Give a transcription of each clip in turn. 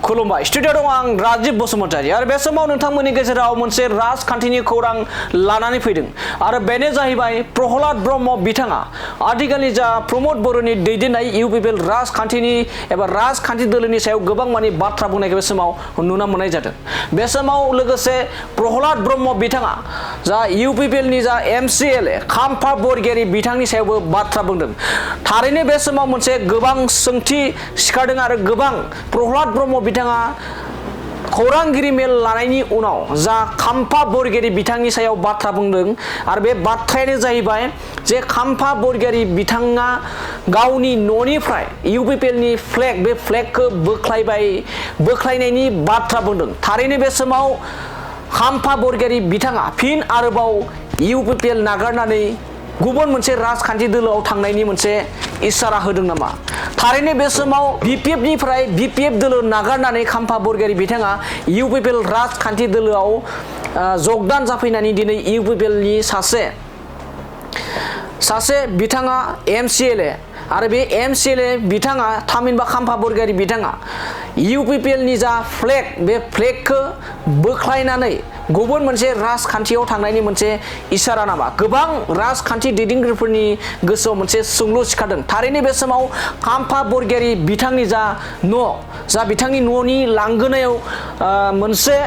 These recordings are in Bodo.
खुलुमबाय स्टुडिअ दं आं राजीब बसुमतारी आरो बे समाव नोंथांमोननि गेजेराव मोनसे राजखान्थिनि खौरां लानानै फैदों आरो बेनो जाहैबाय प्रहलाद ब्रह्म बिथाङा आथिखालनि जा प्रमोद बर'नि दैदेननाय इउपिपिएल राजखान्थिनि एबा राजखान्थि दोलोनि सायाव गोबां माने बाथ्रा बुंनायखौ बे समाव नुनो मोननाय जादों। बे समाव लोगोसे प्रहलाद ब्रह्म बिथाङा जा इउपिपिएलनि जा एमसिएलए खाम्फा बरगयारि बिथांनि सायावबो बाथ्रा बुंदों। थारैनो बे समाव मोनसे गोबां सोंथि सिखारदों आरो गोबां प्रहलाद ब्रह्म बिथाङा खौरांगिरि मेल लानायनि उनाव जा खाम्फा बरगयारि बिथांनि सायाव बाथ्रा बुंदों आरो बे बाथ्रायानो जाहैबाय जे खाम्फा बरगयारि बिथाङा गावनि न'निफ्राय इउपिपिएलनि फ्लेग बे फ्लेगखौ बोख्लायनायनि बाथ्रा बुंदों। थारैनो बे समाव खाम्फा बरगयारि बिथाङा फिन आरोबाव इउपिपिएल नागारनानै गुबुन मोनसे राजखान्थि दोलोआव थांनायनि मोनसे इसारा होदों नामा? थारैनो बे समाव बिपिएफनिफ्राय बिपिएफ दोलो नागारनानै खाम्फा बरगयारि बिथाङा इउपिपिएल राजखान्थि दोलोआव जगदान जाफैनानै दिनै इउपिपिएलनि सासे बिथाङा एमसिएलए आरो बे एमसिएलए बिथाङा थामहिनबा खाम्फा बरगयारि बिथाङा इउपिपिएलनि जा फ्लेग बे फ्लेगखौ बोख्लायनानै गुबुन मोनसे राजखान्थियाव थांनायनि मोनसे इसारा नामा? गोबां राजखान्थि दैदेनगिरिफोरनि गोसोआव मोनसे सोंलु सिखारदों। थारैनो बे समाव खाम्फा बरगयारि बिथांनि जा बिथांनि न'नि लांगोनायाव मोनसे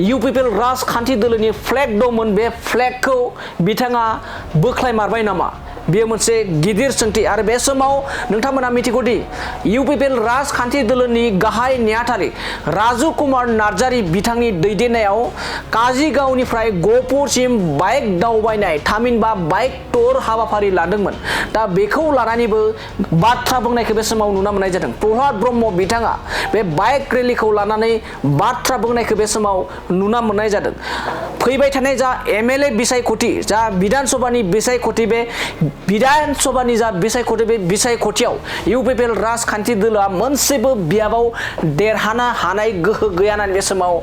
इउपिपिएल राजखान्थि दोलोनि फ्लेग दंमोन। बे फ्लेगखौ बिथाङा बोख्लायमारबाय नामा? बेयो मोनसे गिदिर सोंथि आरो बे समाव नोंथांमोना मिथिगौदि इउपिपिएल राजखान्थि दोलोनि गाहाय नेहाथारि राजु कुमार नार्जारी बिथांनि दैदेननायाव काजिगावनिफ्राय गहपुरसिम बाइक दावबायनाय थामहिनबा बाइक टुर हाबाफारि लादोंमोन। दा बेखौ लानानैबो बाथ्रा बुंनायखौ बे समाव नुनो मोननाय जादों। प्रहलाद ब्रह्म बिथाङा बे बाइक रेलिखौ लानानै बाथ्रा बुंनायखौ बे समाव नुनो मोननाय जादों। फैबाय थानाय जा एमएलए बिसायख'थि जा बिधानसभानि बिसायख'थि बे बिधानसभानि जा बिसायख'थि बे बिसायख'थियाव इउपिपिएल राजखान्थि दोलोआ मोनसेबो बियाबाव देरहानो हानाय गोहो गैया होननानै बे समाव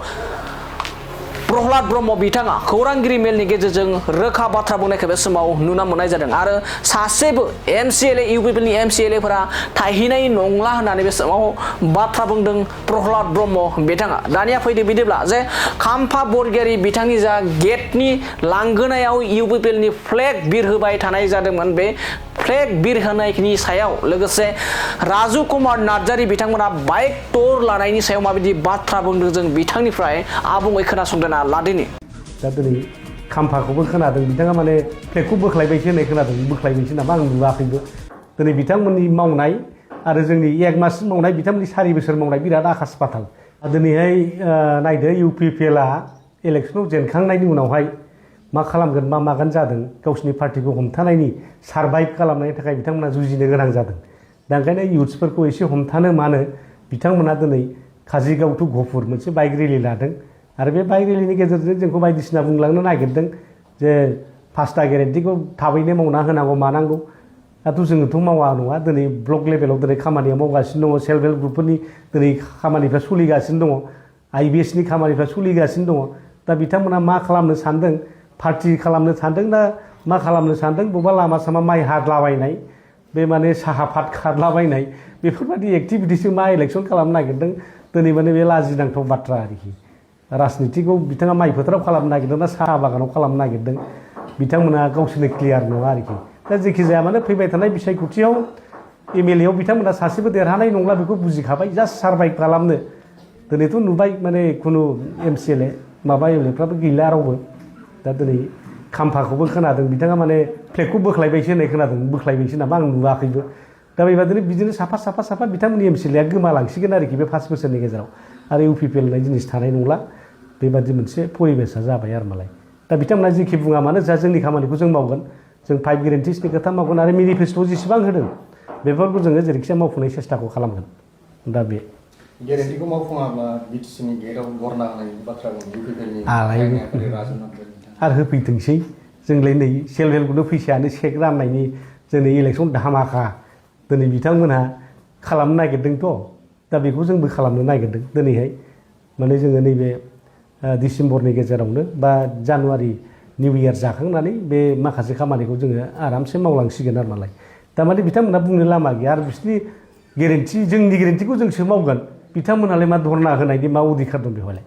प्रहलाद ब्रह्म बिथाङा खौरांगिरि मेलनि गेजेरजों रोखा बाथ्रा बुंनायखौ बे समाव नुनो मोननाय जादों आरो सासेबो एमसिएलए इउपिपिएलनि एमसिएलएफोरा थाहैनाय नंला होननानै बे समाव बाथ्रा बुंदों प्रहलाद ब्रह्म बिथाङा। दानिया फैदो बिदिब्ला जे खाम्फा बरगयारि बिथांनि जा गेटनि लांगोनायाव इउपिपिएलनि फ्लेग बिरहोबाय थानाय जादोंमोन। बे फ्लेग बिरहोनायनि सायाव लोगोसे राजु कुमार नार्जारी बिथांमोना बाइक टुर लानायनि सायाव माबायदि बाथ्रा बुंदों जों बिथांनिफ्राय आबुङै खोनासंदोना लादिनि। दा दिनै खाम्फाखौबो खोनादों बिथाङा माने फ्लेगखौ बोख्लायबायसो होननाय खोनादों। बोख्लायबायसो नामा आं नुवाखैबो। दिनै बिथांमोननि मावनाय आरो जोंनि एक मास मावनाय बिथांमोननि 4 बोसोर मावनाय बिराद आकाश पाताल। दिनैहाय नायदो इउपिपिएलआ इलेक्सनाव जेनखांनायनि उनावहाय मा खालामगोन मा मागोन जादों गावसिनि पार्टिखौ हमथानायनि सारभाइभ खालामनायनि थाखाय बिथांमोना जुजिनो गोनां जादों। दा ओंखायनो इयुथ्सफोरखौ एसे हमथानो मानो बिथांमोना दिनै काजिगाव टु गहपुर मोनसे बाइक रेलि लादों आरो बे बाइक रेलिनि गेजेरजों जोंखौ बायदिसिना बुंलांनो नागिरदों जे 5टा गेरेन्टिखौ थाबैनो मावना होनांगौ मानांगौ। दाथ' जोङोथ' मावा नङा। दिनै ब्लक लेभेलाव दिनै खामानिया मावगासिनो दङ। सेल्फ हेल्प ग्रुपफोरनि दिनै खामानिफ्रा सोलिगासिनो दङ। आइबिएसनि खामानिफ्रा सोलिगासिनो दङ। दा बिथांमोना मा खालामनो सानदों? पार्टि खालामनो सानदों ना मा खालामनो सानदों? बबेबा लामा सामा माइ हादलाबायनाय बे माने साहा पात खारलाबायनाय बेफोरबायदि एक्टिभिटिसजों मा इलेक्सन खालामनो नागिरदों? दिनै माने बे लाजिनांथाव बाथ्रा आरोखि। राजनितिखौ बिथाङा माइ फोथाराव खालामनो नागिरदों ना साहा बागानाव खालामनो नागिरदों बिथांमोना गावसोरनो क्लियार नङा आरोखि। दा जेखि जाया मानो फैबाय थानाय बिसायख'थियाव एमएलएआव बिथांमोना सासेबो देरहानाय नंला बेखौ बुजिखाबाय। जास्ट सारभाइभ खालामनो दिनैथ' नुबाय माने खुनु एमसिएलए माबा एमएलएफ्राबो गैला रावबो। दा दिनै खाम्फाखौबो खोनादों बिथाङा माने फ्लेगखौ बोख्लायबायसो होननाय खोनादों। बोख्लायबायसो नामा आं नुवाखैबो। दा बेबादिनो बिदिनो साफा बिथांमोननि एमसिएलएआ गोमालांसिगोन आरोखि बे 5 बोसोरनि गेजेराव आरो इउपिपिएल होननाय जिनिस थानाय नंला। बेबादि मोनसे परिबेसा जाबाय आरो मालाय। दा बिथांमोना जेखि बुङा मानो जा जोंनि खामानिखौ जों मावगोन। जों 5 गेरेन्टिसनि खोथा मावगोन आरो मेनिफेस्ट'आव जेसेबां होदों बेफोरखौ जोङो जेरैखिजाया मावफुंनाय सेस्टाखौ खालामगोन। दा बे गेरेन्टिखौ मावफुङाब्ला बिटिसिनि गेटआव बरना होनायनि बाथ्रा बुङो इउपिपिएलनि आरो होफैथोंसै। जोंलाय नै सेल्फ हेल्प ग्रुपनो फैसायानो चेक राननायनि जोंनि इलेक्सन धामाका दिनै बिथांमोनहा खालामनो नागिरदोंथ'। दा बेखौ जोंबो खालामनो नागिरदों दिनैहाय माने जोङो नैबे डिसेम्बरनि गेजेरावनो बा जानुवारि निउ इयार जाखांनानै बे माखासे खामानिखौ जोङो आरामसे मावलांसिगोन आरो मालाय। थारमाने बिथांमोनहा बुंनो लामा गैया आरो बिसोरनि गेरेन्टि जोंनि गेरेन्टिखौ जोंसो मावगोन बिथांमोनालाय मा धरना होनायनि मा अधिकार दं बेवहाय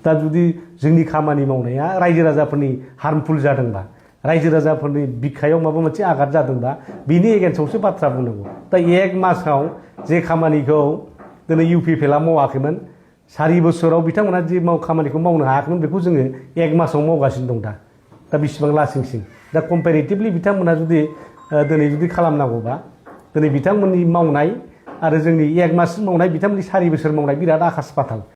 दा जुदि जोंनि खामानि मावनाया रायजो राजाफोरनि हार्मफुल जादोंबा रायजो राजाफोरनि बिखायाव माबा मोनसे आघात जादोंबा बिनि एगेन्स्टआवसो बाथ्रा बुंनांगौ दा 1 मासाव जे खामानिखौ दिनै UPPL आ मावाखैमोन 4 बोसोराव बिथांमोना जे खामानिखौ मावनो हायाखैमोन बेखौ जोङो 1 मासाव मावगासिनो दं दा बेसेबां लासिंसिं दा कम्पेरेटिभलि बिथांमोना जुदि दिनै जुदि खालामनांगौबा दिनै बिथांमोननि मावनाय आरो जोंनि 1 मास मावनाय बिथांमोननि 4 बोसोर मावनाय बिराद आकाश पाताल